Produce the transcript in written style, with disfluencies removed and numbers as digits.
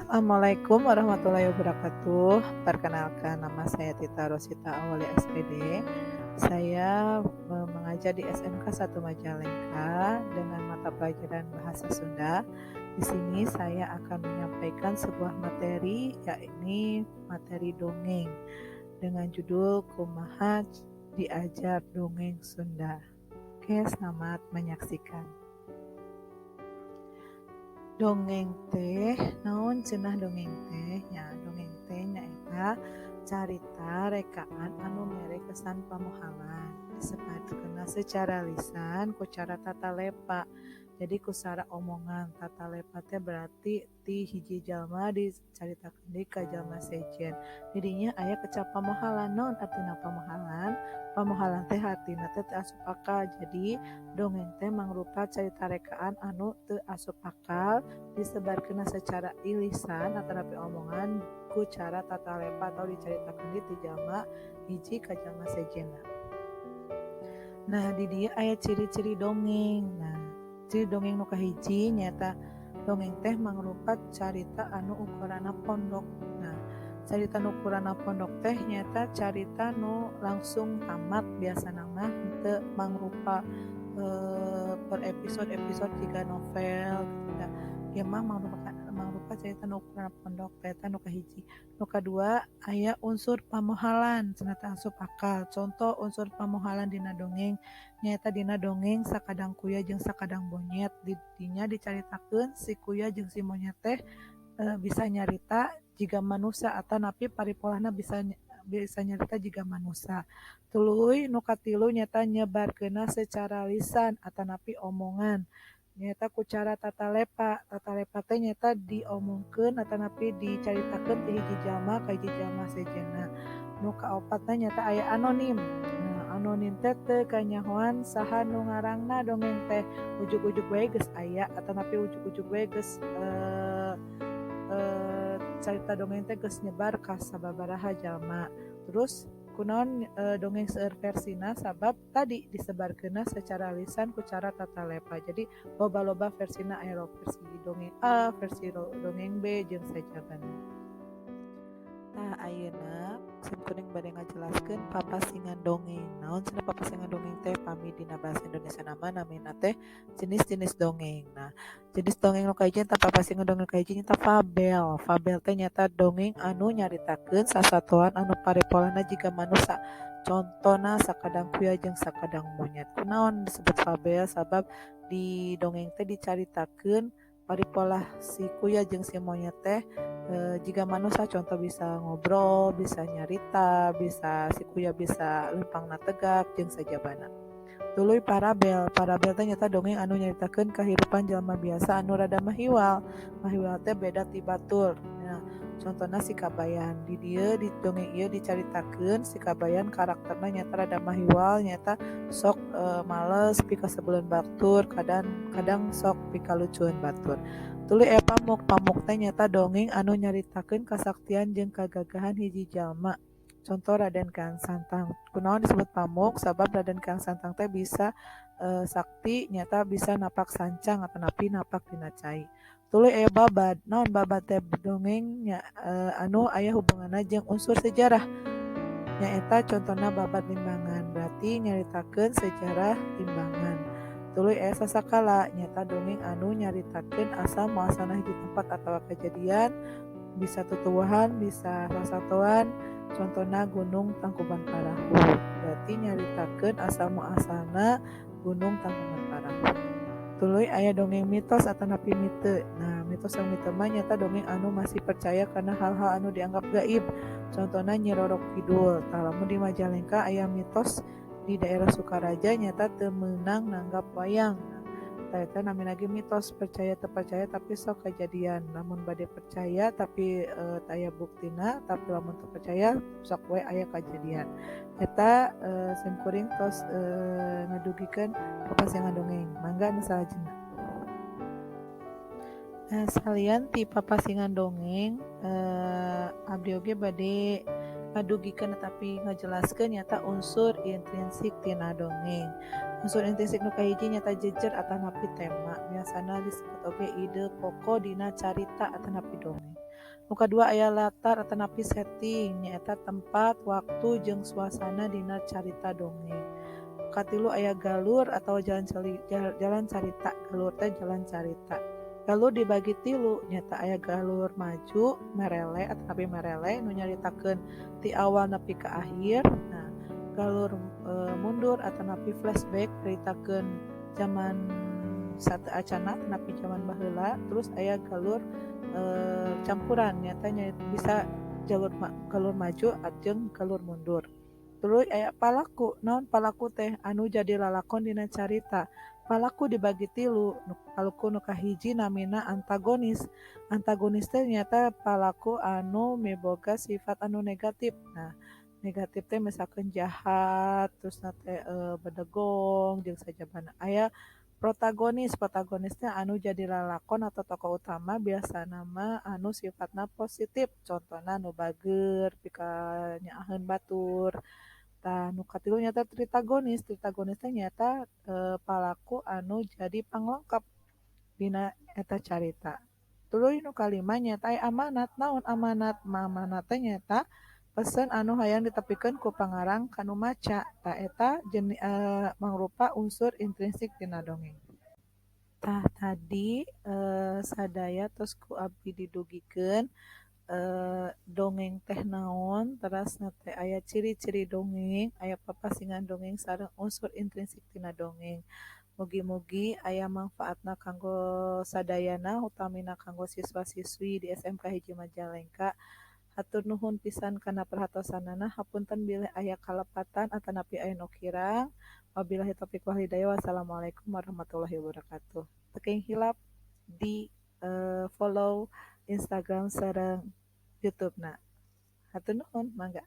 Assalamualaikum warahmatullahi wabarakatuh. Perkenalkan, nama saya Tita Rosita Awalia SPD. Saya mengajar di SMK 1 Majalengka dengan mata pelajaran Bahasa Sunda. Di sini saya akan menyampaikan sebuah materi, yakni materi dongeng dengan judul Kumaha Diajar Dongeng Sunda. Oke, selamat menyaksikan. Dongeng teh naon cenah? Dongeng teh nya, dongeng teh nyaeta carita rekaan anu mere kesan pamohalan, disebarkeunna secara lisan ku cara tata lepa, jadi ku cara omongan. Tata lepa teh berarti ti hiji jalma dicaritakeun deui ka jalma sejen. Didinya aya kecap pamohalan. Naon artina pamohalan? Pamohalan teh hartina teh teu asup akal. Jadi dongeng teh mangrupa carita rekaan anu teu asup akal, disebarkeunna secara lisan atanapi omongan ku cara tata lepa atau dicaritakeun deui ti jalma hiji ka jalma sejenna. Nah, di dieu aya ciri-ciri dongeng. Nah, ciri dongeng nu kahiji nyaeta dongeng teh mangrupa carita anu ukuranna pondok. Nah, carita nu ukuranna pondok teh nyaeta carita nu langsung tamat, biasana mah henteu mangrupa per episode-episode jiga novel gitu da. Ieu mah mangrupa carita nu ukuranna pondok, eta nu kahiji. Nu kadua, aya unsur pamohalan cenah, teu asup akal. Contoh unsur pamohalan dina dongeng nyaeta dina dongeng Sakadang Kuya jeung Sakadang Monyet. Di dinya dicaritakeun si kuya jeung si monyet teh bisa nyarita jiga manusa atanapi paripolahna bisa bisa nyarita jiga manusa. Tuluy nu katilu nyaeta nyebarkeunna secara lisan atanapi omongan, nyaeta ku cara tata lepa. Tata lepa teh nyaeta diomongkeun atanapi dicaritakeun ti hiji jalma ka hiji jalma sejenna. Nu kaopatna nyaeta aya anonim. Nah, anonim teh teu kanyahoan saha nu ngarangna dongeng teh, ujug-ujug wae geus aya atanapi ujug-ujug wae geus carita dongeng teh geus nyebar ka sababaraha jalma. Terus kunaon dongeng seueur versina? Sabab tadi disebarkeunna secara lisan ku cara tata lepa, jadi loba-loba versina, aya versi dongeng A, versi dongeng B, jeung sajabana. Tah, ayeuna sim kuring bade ngajelaskeun papasingan dongeng. Naon cenah papasingan dongeng teh? Pami dina bahasa Indonesia mah namina teh jenis-jenis dongeng. Nah, jenis dongeng nu kahiji nyaeta papasingan dongeng nu kahiji nyaeta fabel. Fabel teh nyaeta dongeng anu nyaritakeun sasatoan anu paripolahna jiga manusa. Contona Sakadang Kuya jeung Sakadang Monyet. Kunaon disebut fabel? Sabab di dongeng teh dicaritakeun paripolah si kuya jeung si monyet teh jiga manusa, contoh bisa ngobrol, bisa nyarita, bisa si kuya bisa leumpangna tegak, jeung sajabana. Tuluy parabel. Parabel teh nyaeta dongeng anu nyaritakeun kahirupan jalma biasa anu rada mahiwal. Mahiwal teh beda ti batur. Nah, contohna si Kabayan. Di dieu, di dongeng ieu, dicaritakeun si Kabayan karakterna nyaeta rada mahiwal, nyaeta sok males pikasebeleun batur, kadang kadang sok pikalucueun batur. Tuluy aya pamuk. Pamuk teh nyaeta dongeng anu nyaritakeun kasaktian jeung kagagahan hiji jalma. Contoh Raden Kian Santang. Kunaon disebut pamuk? Sabab Raden Kian Santang teh bisa sakti, nyaeta bisa napak sancang atanapi napak dina cai. Tuluy aya babad. Naon babad teh? Dongeng nya anu aya hubunganna jeung unsur sejarah, nyaeta contona Babad Limbangan, berarti nyaritakeun sejarah Limbangan. Tuluy aya sasakala, nyaeta dongeng anu nyaritakeun asal muasalna hiji tempat atawa kejadian, bisa tutuwuhan, bisa sasatoan, contona Gunung Tangkuban Parahu, berarti nyaritakeun asal muasalna Gunung Tangkuban Parahu. Tuluy aya dongeng mitos atanapi mite. Nah, mitos jeung mite mah nyaeta dongeng anu masih percaya kana hal-hal anu dianggap gaib, contona Nyi Roro Kidul. Tah, lamun di Majalengka aya mitos di daerah Sukaraja nyaeta teu meunang nanggap wayang. Tah, eta namina ge mitos, percaya teu percaya tapi sok kajadian. Lamun bade percaya tapi teu aya buktina, tapi lamun teu percaya sok we aya kajadian. Eta sim kuring tos ngadugikeun papasingan dongeng. Mangga nu salajengna. Nah, salian ti papasingan dongeng, abdi oge bade ngadugikeun tapi ngajelaskeun nyaeta unsur intrinsik tina dongeng. Unsur intrinsik nu kahiji nyaeta jejer atanapi tema, biasana disebut oge ide pokok dina carita atanapi dongeng. Nu kadua aya latar atanapi setting, nyaeta tempat, waktu, jeung suasana dina carita dongeng. Nu katilu aya galur atawa jalan carita, galur teh jalan carita. Galur dibagi tilu, nyaeta aya galur maju, merele atanapi merele nu nyaritakeun ti awal nepi ka akhir. Nah, galur mundur atanapi flashback nyaritakeun zaman sateuacanna atanapi zaman baheula. Terus aya galur campuran, nyaeta bisa galur maju jeung galur mundur. Tuluy aya palaku. Naon palaku teh? Anu jadi lalakon dina carita. Palaku dibagi tilu. Palaku nu kahiji namina antagonis. Antagonis teh nyaeta palaku anu miboga sifat anu negatif. Nah, negatif teh misalkan jahat, terusna teh bedegong jeung sajabana. Aya protagonis. Protagonis teh anu jadi lalakon atau tokoh utama, biasana mah anu sifatna positif, contohna nu bageur, pikanyaaheun batur. Tah, nu katilu nyaeta tritagonis. Tritagonis teh nyaeta palaku anu jadi panglengkap dina eta carita. Tuluy nu kalima nyaeta aya amanat. Naon amanat? Amanat teh nyaeta pesen anu hayang ditepikeun ku pangarang ka nu maca. Tah, eta mangrupa unsur intrinsik dina dongeng. Tah, tadi sadaya tos ku abdi didugikeun dongeng teh naon, terasna teh aya ciri-ciri dongeng, aya papasingan dongeng sareng unsur intrinsik tina dongeng. Mugi-mugi aya mangfaatna kanggo sadayana, utamina kanggo siswa-siswi di SMK 1 Majalengka. Hatur nuhun pisan kana perhatosanana, hapunten bilih aya kalepatan atanapi aya nu kirang. Wabillahi taufik wal hidayah, wassalamualaikum warahmatullahi wabarakatuh. Teu hilap di follow Instagram sareng YouTube-na. Hatur nuhun, mangga.